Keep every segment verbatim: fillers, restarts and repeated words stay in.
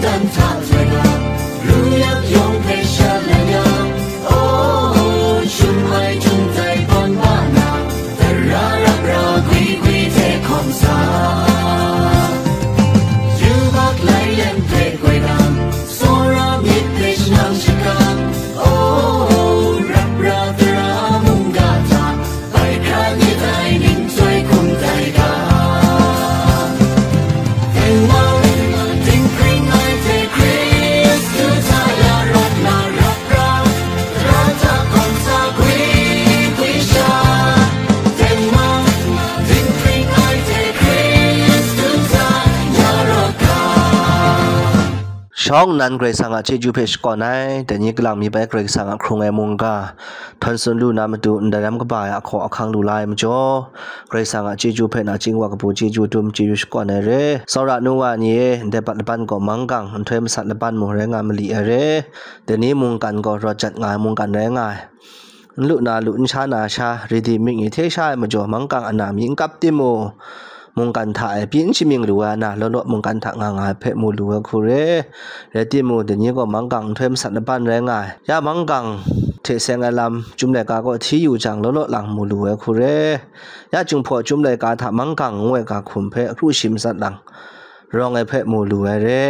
Tan hta hte na, ru yak yawng hpe sha lai yang, oh, shun ai htung tai tawn wa na, tara rap ra gwi gwi hte hkawm sa. Yubak lai lem hte goi nang, tsawra myit hpe shanang shakang, oh, rap ra tara mungga hta, bai hkra ni tai ning chyoi hkum tai ga. Tengman, dinghpring ai hte Hkristu hta ya rawt na rap ra, ra hta hkawm sa gwi gwi sha. Tengman, dinghpring ai hte Hkristu hta ya rawt ga. Shawng nnan Karai Kasang a chyeju hpe shakawn ai, dai ni kalang mi bai Karai Kasang a hkrung ai mungga, htawn tsun lu na matu, ndai lam kaba ai ahkaw ahkang lu la ai majaw, Karai Kasang a chyeju hpe nachying wa kabu chyeju dum chyeju shakawn ai re. Tsawra nu wa ni e, ndai pat laban gaw manggang, nhtoi masat laban mung rai nga mali ai re. Dai ni mungkan gaw rawt jat nga ai mungkan rai nga ai. N lu na lu, n sha na sha, ready mik ni hte sha ai majaw, manggang ana mi n kap timung, mungkan hta e pyi n shamying lu ai ana, law law mungkan hta nga nga ai hpe mu lu ai hku re. Rai timung, dai ni gaw manggang nhtoi masat laban rai nga ai. Ya manggang hte seng ai lam, Chyum laika kaw hti yu jang, law law lang mu lu ai hku re. Ya Jinghpaw Chyum laika hta manggang ngu ai ga hkum hpe kru shi matsat lang, rawng ai hpe mu lu ai re.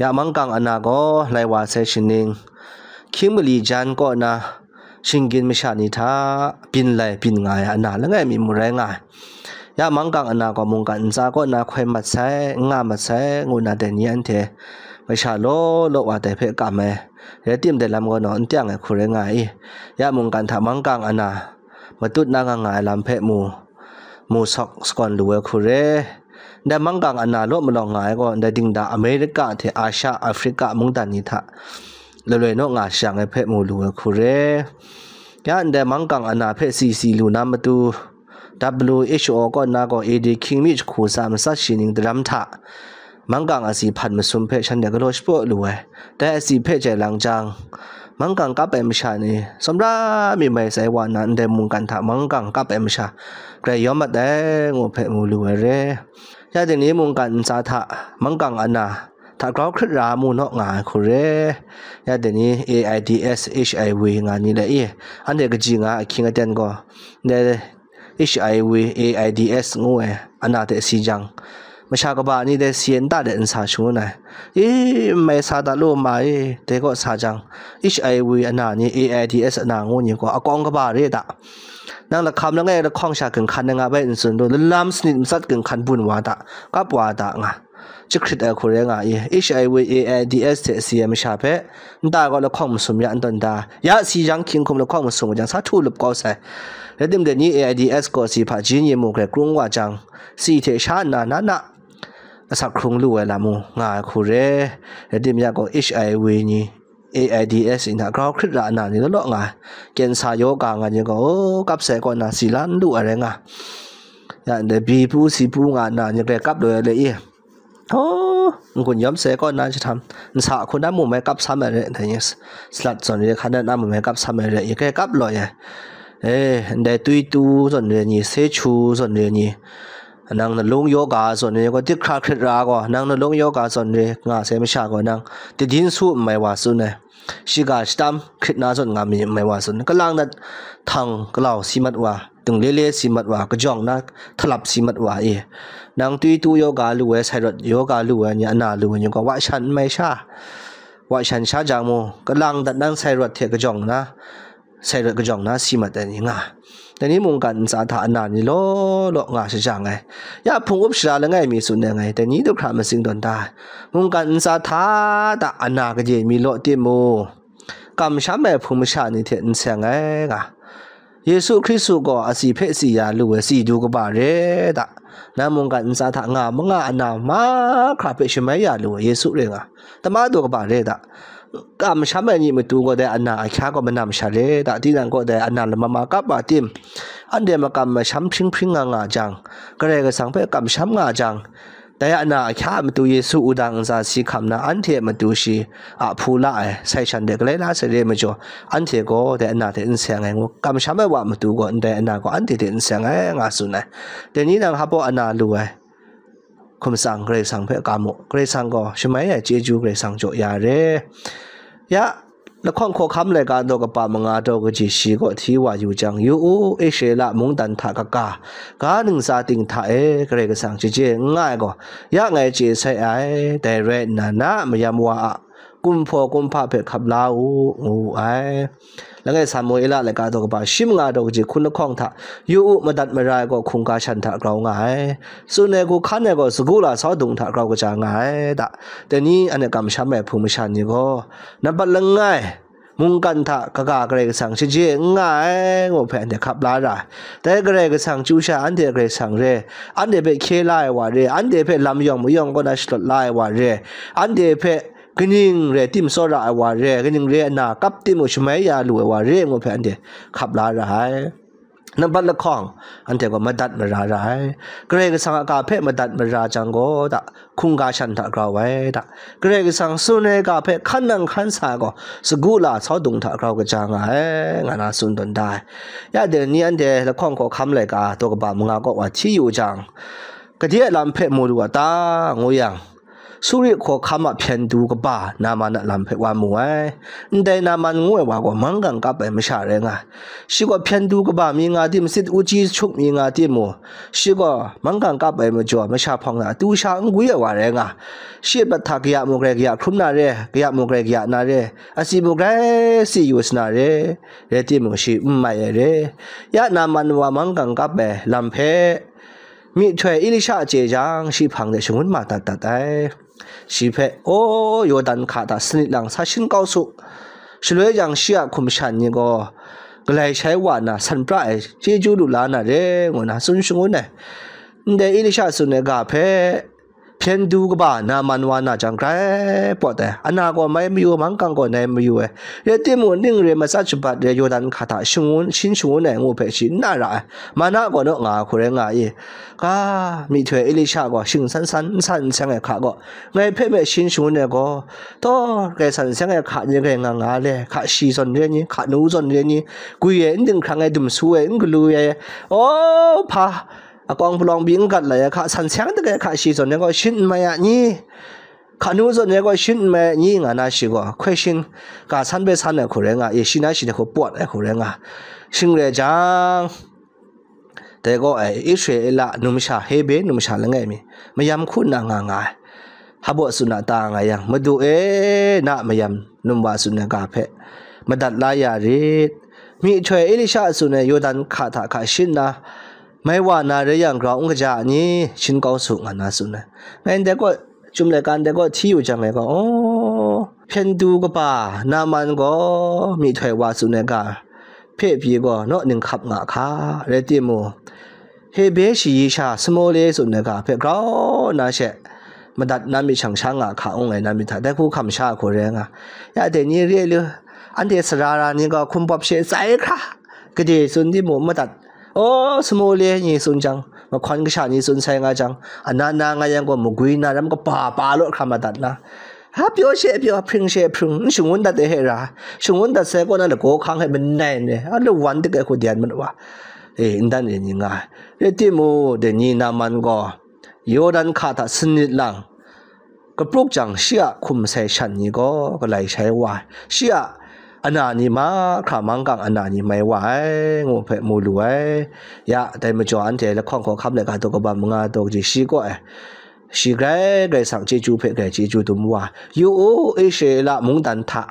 Ya manggang ana gaw lai wa sai shaning, hkying mali jan kaw na, shinggyim masha ni hta byin lai byin nga ai ana langai mi mung rai nga ai. Ya manggang ana gaw mungkan ntsa kaw na hkoi mat sai, n nga mat sai, ngu na dai ni anhte masha law law wa dai hpe kam ai, rai tim dai lam gaw naw n tyang ai hku rai nga ai i? Ya mungkan hta manggang ana matut na nga nga ai lam hpe mu, mu sawk sakawn lu ai hku re. Ndai manggang ana law malawng nga ai gaw, ndai dingda Amerika hte Asia, Afrika mungdan ni hta laloi naw nga shajang ai hpe mu lu ai hku re. Ya ndai manggang ana hpe si si lu na matu, W H O kaw na gaw A D hkying mi jahku tsa matsat shi ning daram hta, manggang asi hpan masum hpe shanhte galaw shapraw lu ai. Dai asi hpe jai lang jang, manggang kap ai masha ni, tsawmra mi mai sai wa na ndai mungkan hta manggang kap ai masha grai yawm mat ai, ngu hpe mu lu ai re. Ya dai ni mungkan ntsa hta manggang ana hta grau hkrit ra mu naw nga ai hku re. Ya dai ni A I D S, H I V nga ni le i, anhte kaji nga ahkying aten gaw, ndai H I V, A I D S ngu ai ana hte si jang, masha kaba ni dai si e nta de nsa shangun ai. I, n mai sa ta lu ma e, dai kaw sa jang, H I V ana ni A I D S ana ngu ni gaw akawng kaba re ta? Nang lahkam langai lahkawng sha ginhkan ai nga bai n tsun lu, lalam sanit matsat ginhkan bun wa ta, kap wa ta nga, jahkrit ai hku rai nga i? H I V, A I D S hte si ai masha hpe nta gaw lahkawng masum ya n tawn da? Ya si jang hkying hkum lahkawng masum jang sa htu lup kau sai. Rai tim dai ni A I D S gaw si hpaji ni mu grai krung wa jang, si hte sha nna na na asak hkrung lu ai lam mung nga ai hku re. Rai tim ya gaw H I V ni, A I D S ni hta grau hkrit ra ana ni law law nga ai. Kensa yawga nga ni gaw, o, kap sai kaw na si la n lu ai rai nga. Ya ndai bi pu si pu nga na ni grai kap lu ai le i? O, n-gun yawm sai kaw na jahtam, nsa hku na mu mai kap sam ai re, dai ni, salat zawn re hkan na mu mai kap sam ai re i, grai kap law ai. E, ndai tui tu zawn re ni, se chu zawn re ni, nang nalung yawga zawn re gaw, dik hkra hkrit ra gaw, nang nalung yawga zawn re nga sai masha gaw, nang tadin su n mai wa tsun ai, shiga shatam hkrit na zawn nga mi n mai wa tsun, kalang dat htang galau si mat wa, tung le le si mat wa, kajawng na htalap si mat wa e, nang tui tu yawga lu ai, sai rawt yawga lu ai ni, ana lu ai ni gaw, wa shan n mai sha, wa shan sha jang mu, kalang dat nang sai rawt hte kajawng na, sai rawt kajawng na si mat ai ni nga. Dai ni mungkan ntsa hta ana ni law law nga shajang ai. Ya hpung up shara langai mi tsun ai ngai, dai ni du hkra matsing tawn da ai. Mungkan ntsa hta ta ana kade mi law timung, kamsham ai hpung masha ni hte n seng ai nga. Yesu Hkristu gaw asi hpe si ya lu ai si du kaba re ta? Nang mungkan ntsa hta nga manga ana mahkra hpe shamai ya lu ai Yesu re nga. Tama du kaba re ta? Kamsham ai ni matu gaw dai ana ahkya gaw manam sha re ta? Tinang gaw dai ana lama ma kap wa tim, anhte makam masham hpring hpring nga nga jang, Karai Kasang hpe kamsham nga jang, dai ana ahkya a matu Yesu wudang ntsa si hkam na, anhte a matu shi a hpu la ai, sai shan de galai la sai re ai majaw, anhte gaw dai ana hte n seng ai ngu, kamsham ai wa matu gaw ndai ana gaw anhte hte n seng ai nga tsun ai. Dai ni nang hpaw ana lu ai, hkum tsang Karai Kasang hpe kam u. Karai Kasang gaw shamai ai chyeju Karai Kasang jaw ya re. Ya, lahkawng hkawhkam laika daw kaba manga daw kaji shi kaw hti wa yu jang, yu u, Israela mungdan hta kaga, ga ntsa ting hta e Karai Kasang chyeje n nga ai gaw, ya ngai chye sai ai, dai rai nna, na a mayam wa a kumhpaw kumhpa hpe hkap la u, ngu wu ai. Langai Samuela laika daw kaba shi manga daw kaji hkun lahkawng hta, yu u, madat mara ai gaw hkungga shan hta grau nga ai. Tsun ai hku hkan ai gaw sagu la sau dung hta grau kaja nga ai da. Dai ni anhte kamsham ai hpung masha ni gaw, nampat langai, mungkan hta kaga Karai Kasang chyeje n nga ai, ngu hpe anhte hkap la ra ai. Dai Karai Kasang chyu sha anhte Karai Kasang re, anhte hpe hkye la ai wa re, anhte hpe lam yawng mayawng kaw na shalawt la ai wa re, anhte hpe kaning re tim tsawra ai wa re, kaning re ana kap tim u shamai ya lu ai wa re, ngu hpe anhte hkap la ra ai. Nampat lahkawng, anhte gaw madat mara ra ai. Karai Kasang a ga hpe madat mara jang gaw, da, hkungga shan hta grau ai, da, Karai Kasang tsun ai ga hpe hkan nang hkan sa ai gaw, sagu la sau dung hta grau kaja nga ai, nga na tsun tawn da ai. Ya, dai ni anhte lahkawng hkawhkam laika daw kaba manga kaw wa hti yu jang, gade a lam hpe mu lu a ta, ngu yang, Suri hkawhkam a hpyen du kaba Naman a lam hpe wa mu ai. Ndai Naman ngu ai wa gaw manggang kap ai masha rai nga ai. Shi gaw hpyen du kaba mi nga tim, sit uji jahtum mi nga tim mu, shi gaw manggang kap ai majaw, masha hpawng na tu sha n gwi ai wa rai nga ai. Shi a prat hta kaya mu grai kaya hkrum na re, kaya mu grai kaya na re, asi mu grai si yu sa na re, rai timung, shi n mai ai re. Ya Naman wa manggang kap ai lam hpe myihtoi Elisha chye jang, shi hpang de shangun ma dat dat ai. Shi hpe, aw, Yawdan hka hta sanit lang sa shin kau su. Shaloi jang, shi a hkum shan ni gaw galai shai wa na san pra ai chyeju lu la na re, ngu na tsun shangun ai. Ndai Elisha tsun ai ga hpe hpyen du kaba Naman wa na jang grai pawt ai. Ana gaw mai mayu, manggang gaw nai mayu ai. Rai timung, ning re matsat shabat re, Yawdan hka hta shangun, shin shangun ai ngu hpe shi n na ra ai. Mana gaw naw nga ai hku rai nga i? Ga, myihtoi Elisha gaw shing san san, n san n seng ai hka gaw, ngai hpe me shin shangun ai gaw, taw, grai san seng ai hka ni grai nga nga le, hka shi zawn re ni, hka nu zawn re ni, gwi ai n dinghkrang ai, dum su ai n galu ai, aw, hpa, akawng palawng bi n gat lai ai hka, san seng dek ai hka shi zawn ai gaw shin n mai a ni? Hka nu zawn ai gaw shin n mai a ni, nga na shi gaw, hkoi shin, ga san bai san ai hku rai nga i, shi na shi hte hku pawt ai hku rai nga. Shing rai jang, dai gaw ai Israela numsha, Hebre numsha langai mi, mayam hku nna nga nga ai. Hpa baw tsun a ta nga yang, Madu e, na a mayam num wa tsun ai ga hpe madat la ya rit. Myihtoi Elisha tsun ai Yawdan hka hta hka shin na, mai wa na rai yang, grau n kaja a ni? Shin kau su, nga na tsun ai. Ngai ndai gaw, Chyum laika ndai gaw hti yu jang, ngai gaw, aw, hpyen du kaba Naman gaw myihtoi wa tsun ai ga hpe pyi gaw naw ning hkap nga hka, rai timung, Hebre shayi sha Sumole tsun ai ga hpe grau na she madat na myit shang sha nga hka, ngu ngai na myit hta, dai hku hkam sha ai hku rai nga. Ya dai ni re lu, anhte sara ra ni gaw hkumbawp she tsai hkra, gade tsun timung madat, aw, Sumole ni tsun jang, mahkawn kasha ni tsun sai nga jang, ana na nga yang gaw magwi na ram kapa pa law hkra madat na, ha pyaw she pyaw, hpring she hpring, n shangun dat ai hte ra, shangun dat sai kaw na lagaw hkang hte manai n re, a lawan dik ai hku dan mat wa, e, n dan e ni nga ai. Rai timung, dai ni Naman gaw Yawdan hka hta sanit lang kapruk jang, shi a hkum sai shan ni gaw galai shai wa ai, shi a ana ni mahkra manggang ana ni mai wa ai, ngu hpe mu lu ai. Ya, dai majaw anhte lahkawng hkawhkam laika daw kaba manga daw kaji shi kaw ai, shi grai Karai Kasang chyeju hpe grai chyeju dum wa ai. Yu u, Israela mungdan hta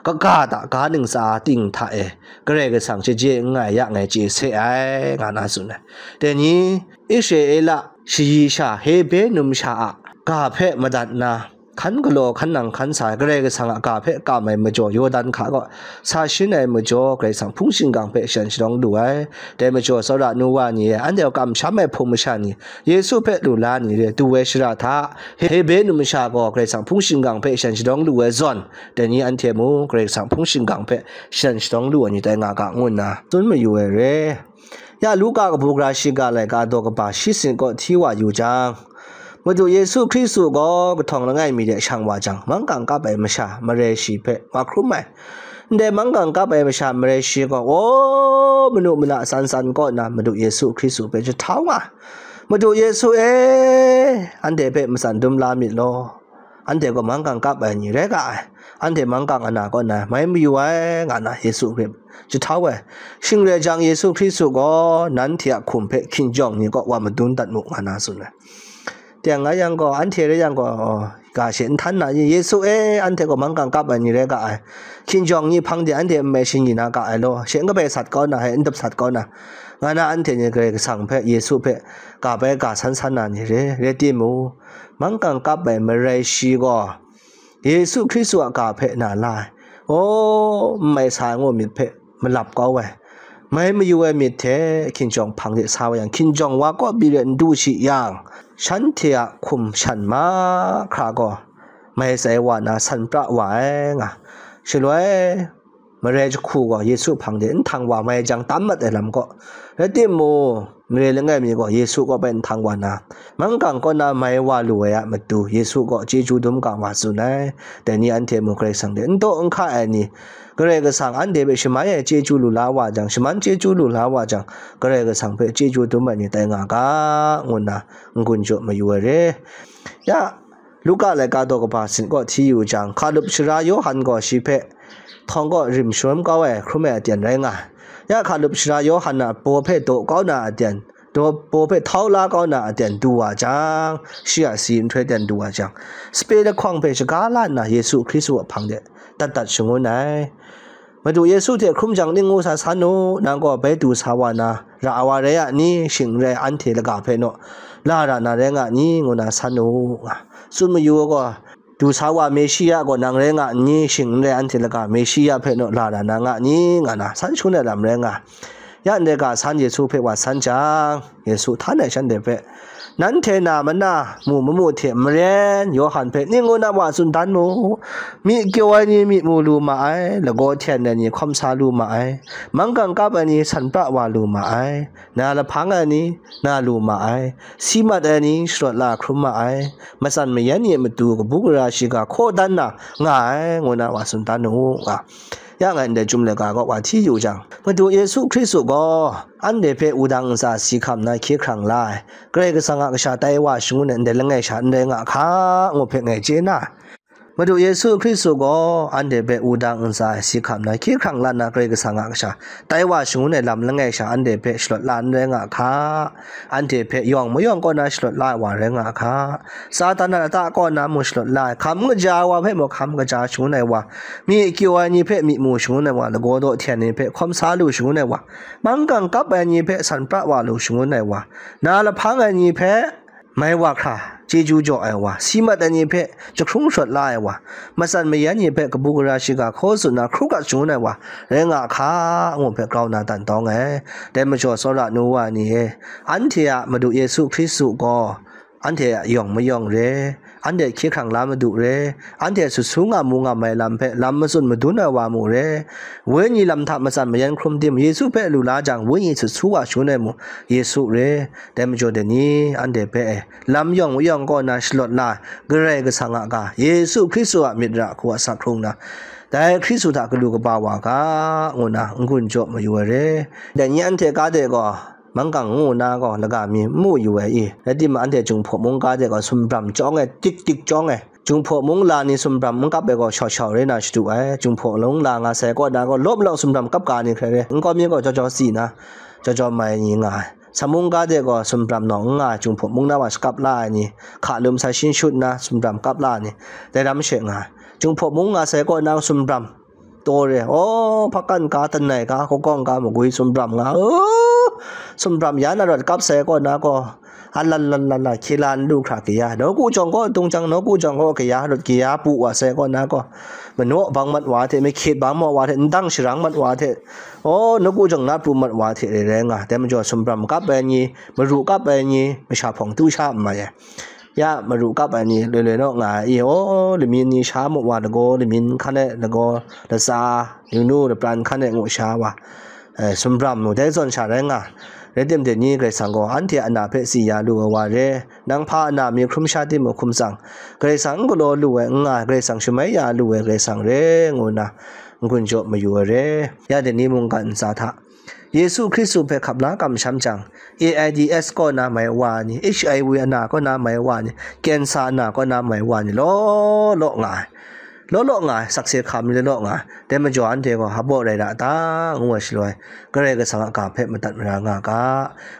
kaga hta ga ntsa ting hta e Karai Kasang chyeje n nga ai ya ngai chye se ai, nga na tsun ai. Dai ni, Israela shayi sha Hebre numsha a ga hpe madat na, hkan galaw hkan nang hkan sa ai Karai Kasang a ga hpe kam ai majaw, Yawdan hka kaw sa shin ai majaw, Karai Kasang hpung shingkang hpe shan shadawng lu ai. Dai majaw, tsawra nu wa ni e, anhte a kamsham ai hpung masha ni, Yesu hpe lu la ni re, du ai shara hta, Hebre numsha gaw Karai Kasang hpung shingkang hpe shan shadawng lu ai zawn, dai ni anhte mung Karai Kasang hpung shingkang hpe shan shadawng lu ai ni tai nga ga, ngu nna tsun mayu ai re. Ya Luka kabu gara shiga laika daw kaba shi sanit kaw hti wa yu jang, Madu Yesu Hkristu gaw kahtawng langai mi de shang wa jang, manggang kap ai masha marai shi hpe wa hkrum ai. Ndai manggang kap ai masha marai shi gaw, aw, manu mana san san kaw nna Madu Yesu Hkristu hpe jahtau nga ai. "Madu Yesu e, anhte hpe matsan dum la myit law, anhte gaw manggang kap ai ni rai ga ai, anhte manggang ana kaw na mai mayu ai," nga na Yesu hpe jahtau ai. Shing rai jang, Yesu Hkristu gaw nanhte a hkum hpe hkinjawng ni kaw wa madun dat mu, nga na tsun ai. Teng nga yang gaw, anhte rai yang gaw, ga she n htan na i? "Yesu e, anhte gaw manggang kap ai ni rai ga ai, hkinjawng ni hpang de anhte n mai shingyi na ga ai law, she n kabai sat kau na, he n dap sat kau na," nga na anhte ni Karai Kasang hpe, Yesu hpe ga bai ga san san na ni re. Rai timung, manggang kap ai marai shi gaw Yesu Hkristu a ga hpe na la ai, o, n mai sa ai ngu myit hpe malap kau ai, mai mayu ai myit hte hkinjawng hpang de sa wa yang, hkinjawng wa kaw pyi re n du shi yang, shanhte a hkum shan mahkra gaw mai tsai wa na san pra wa ai nga. Shaloi, marai jahku gaw Yesu hpang de nhtang wa mai jang tam mat ai lam gaw, rai timung, mare langai mi gaw Yesu kaw bai nhtang wa na, manggang kaw na mai wa lu ai a matu, Yesu gaw chyeju dum ga wa tsun ai. Dai ni anhte mung Karai Kasang de n daw n hka ai ni, Karai Kasang anhte hpe shamai ai chyeju lu la wa jang, shaman chyeju lu la wa jang, Karai Kasang hpe chyeju dum ai ni tai nga ga, ngu nna n-gun jaw mayu ai re. Ya, Luka laika daw kaba sin kaw hti yu jang, hkalup sara Yawhan gaw shi hpe htawng kaw rim sharum kau ai hkrum ai aten rai nga ai. Ya, hkalup sara Yawhan a baw hpe daw kau na aten, daw baw hpe htau la kau na aten du wa jang, shi a si nhtoi ten du wa jang, sape lahkawng hpe shaga la nna Yesu Hkristu a hpang de dat dat shangun ai. Madu Yesu hte hkrum jang ning ngu sa san u, nang gaw bai du sa wa na ra ai wa rai a ni? Shing n rai, anhte laga hpe naw la ra na rai nga ni? Ngu na san u, nga. Tsun mayu ai gaw, du sa wa Meshiya gaw nang rai nga n ni? Shing n rai, anhte laga Meshiya hpe naw la ra na nga ni? Nga na san shangun ai lam rai nga. Ya ndai ga san Yesu hpe wa san jang, Yesu htan ai shanhte hpe, "Nanhte na mana mu mamu hte maren Yawhan hpe ning ngu na wa tsun dan mu. Myi kyaw ai ni myi mu lu ma ai, lagaw hten ai ni hkawm sa lu ma ai, manggang kap ai ni san pra wa lu ma ai, na lahpang ai ni na lu ma ai, si mat ai ni shalawt la hkrum ma ai, matsan mayan ni a matu kabu gara shiga hkaw dan na nga ai, ngu na wa tsun dan u," nga. Ya ngai ndai Chyum laika kaw wa hti yu jang, Madu Yesu Hkristu gaw anhte hpe wudang ntsa si hkam na hkye hkrang la ai, Karai Kasang a kasha tai wa shangun ai ndai langai sha n rai nga hka, ngu hpe ngai chye na ai. Madu Yesu Hkristu gaw anhte hpe wudang ntsa si hkam na hkye hkrang la na Karai Kasang a kasha tai wa shangun ai lam langai sha anhte hpe shalawt la n rai nga hka, anhte hpe yawng mayawng kaw na shalawt la ai wa rai nga hka, Satan a lata kaw na mung shalawt la ai, hkam kaja ai wa hpe mung hkam kaja shangun ai wa, myi kyaw ai ni hpe myi mu shangun ai wa, lagaw daw hten ai ni hpe hkawm sa lu shangun ai wa, manggang kap ai ni hpe san pra wa lu shangun ai wa, na lahpang ai ni hpe mai wa hkra chyeju jaw ai wa, si mat ai ni hpe jahkrung shawt la ai wa, matsan mayan ni hpe kabu gara shiga hkaw tsun na hkru gat shangun ai wa rai nga hka, ngu hpe grau na dan tawng ai. Dai majaw, tsawra nu wa ni e, anhte a Madu Yesu Hkristu gaw anhte a yawng mayawng re, anhte hkye hkrang la madu re, anhte sut su nga mu nga mai lam hpe lam matsun madun ai wa mu re, wenyi lam hta matsan mayan hkrum tim Yesu hpe lu la jang, wenyi sut su wa shangun ai mu Yesu re. Dai majaw, dai ni anhte hpe lam yawng mayawng kaw na shalawt la ai Karai Kasang a ga, Yesu Hkristu a myit ra hku asak hkrung na, dai Hkristu hta galu kaba wa ga, ngu na n-gun jaw mayu ai re. Dai ni anhte ga de gaw, manggang ngu na gaw laga mi n mu yu ai i? Rai timung, anhte Jinghpaw mungga de gaw sumbrem chyawng e, tik tik chyawng e, Jinghpaw mung la ni sumbrem n kap ai gaw shau shau rai na shadu ai. Jinghpaw mung la nga sai kaw na gaw, law malawng sumbrem kap ga ni hkrai re, nkau mi gaw jaw jaw si na, jaw jaw mai ni nga ai. Sa mungga de gaw sumbrem nawng n nga ai, Jinghpaw mung na wa shakap la ai ni, hka lum sa shin shut na sumbrem kap la ai ni, dai ram she nga ai. Jinghpaw mung nga sai kaw na sumbrem taw re, aw, hpakan ga, tanai ga, kagawng ga, magwi sumbrem nga, aw, sumbrem ya na rawt kap sai kaw na gaw, a lan lan lan lan, hkye la n lu hkra kaya, nawku jawng kaw dung jang, nawku jawng kaw kaya, rawt kaya pu wa sai kaw na gaw, manaw bang mat wa hte, mahkyet bang mat wa hte, ndang sharang mat wa hte, aw, nawku jawng na pru mat wa hte re rai nga. Dai majaw, sumbrem kap ai ni, maru kap ai ni, masha hpawng tu sha n mai ai. Ya, maru kap ai ni loi loi naw nga ai i? Aw, lamyin ni sha mu wa, lagaw lamyin hkan e, lagaw latsa, lanu lapran hkan e ngu sha wa, eh, sumbrem mu, dai zawn sha rai nga. Rai tim, dai ni Karai Kasang gaw anhte a na hpe tsi ya lu ai wa re. Nang hpa a na mi hkrum sha timung hkum tsang, Karai Kasang n galaw lu ai n nga ai, Karai Kasang shamai ya lu ai Karai Kasang re, ngu nna n-gun jaw mayu ai re. Ya, dai ni mungkan ntsa hta Yesu Hkristu hpe hkap la kamsham jang, AIDS kaw na mai wa ni, HIV ana kaw na mai wa ni, cancer ana kaw na mai wa ni, law law nga ai. Law law nga ai, sakse hkam ni law law nga ai. Dai majaw anhte gaw, "Hpa baw rai ra ta?" ngu ai shaloi, Karai Kasang a ga hpe madat mara nga ga,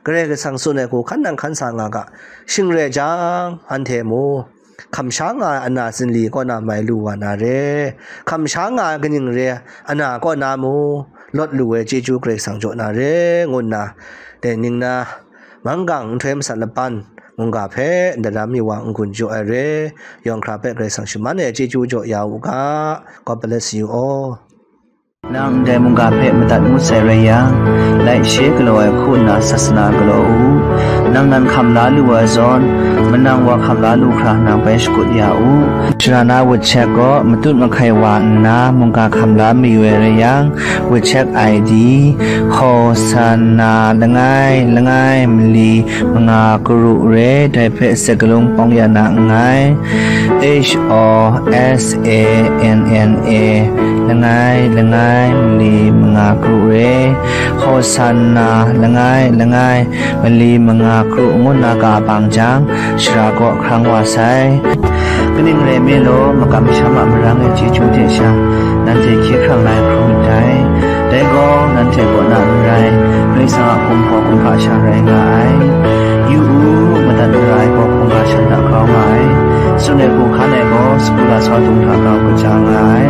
Karai Kasang tsun ai hku hkan nang hkan sa nga ga, shing rai jang, anhte mu, hkam sha nga ai ana zinli kaw na mai lu wa na re, hkam sha nga ai kaning re ai ana kaw na mu, lawt lu ai chyeju Karai Kasang jaw na re, ngu nna, dai ning na, manggang nhtoi masat laban, mungga hpe ndaram mi wa n-gun jaw ai re, yawng hkra hpe Karai Kasang shaman ai chyeju jaw ya u ga. God bless you all. Nang ndai mungga hpe madat ngut sai rai yang, laishe galaw ai hku nna sasana galaw u. Nang nan hkam la lu ai zawn, manang wa hkam la lu hkra nang bai shakut ya u. Sharana WeChat gaw matut mahkai wa nna mungga hkam la mayu ai rai yang, WeChat I D, Hosanna langai langai mali manga karu re, dai hpe sakalung pawng ya na nngai. H O S A N N A, langai langai mali manga karu re, Hosanna langai langai mali manga karu ngu nna ga bang jang, shara kaw hkrang wa sai. Kaning rai nme law, makam masham a marang ai chyeju hte sha, nanhte hkye hkrang la ai hkrum myit dai. Dai gaw, nanhte kaw na n rai, Karai Kasang a hkum gaw kumhpa sha rai nga ai. Yu u, madat mara ai gaw hkungga shan hta grau nga ai. Tsun ai hku hkan ai gaw, sagu lasau dung hta grau kaja nga ai.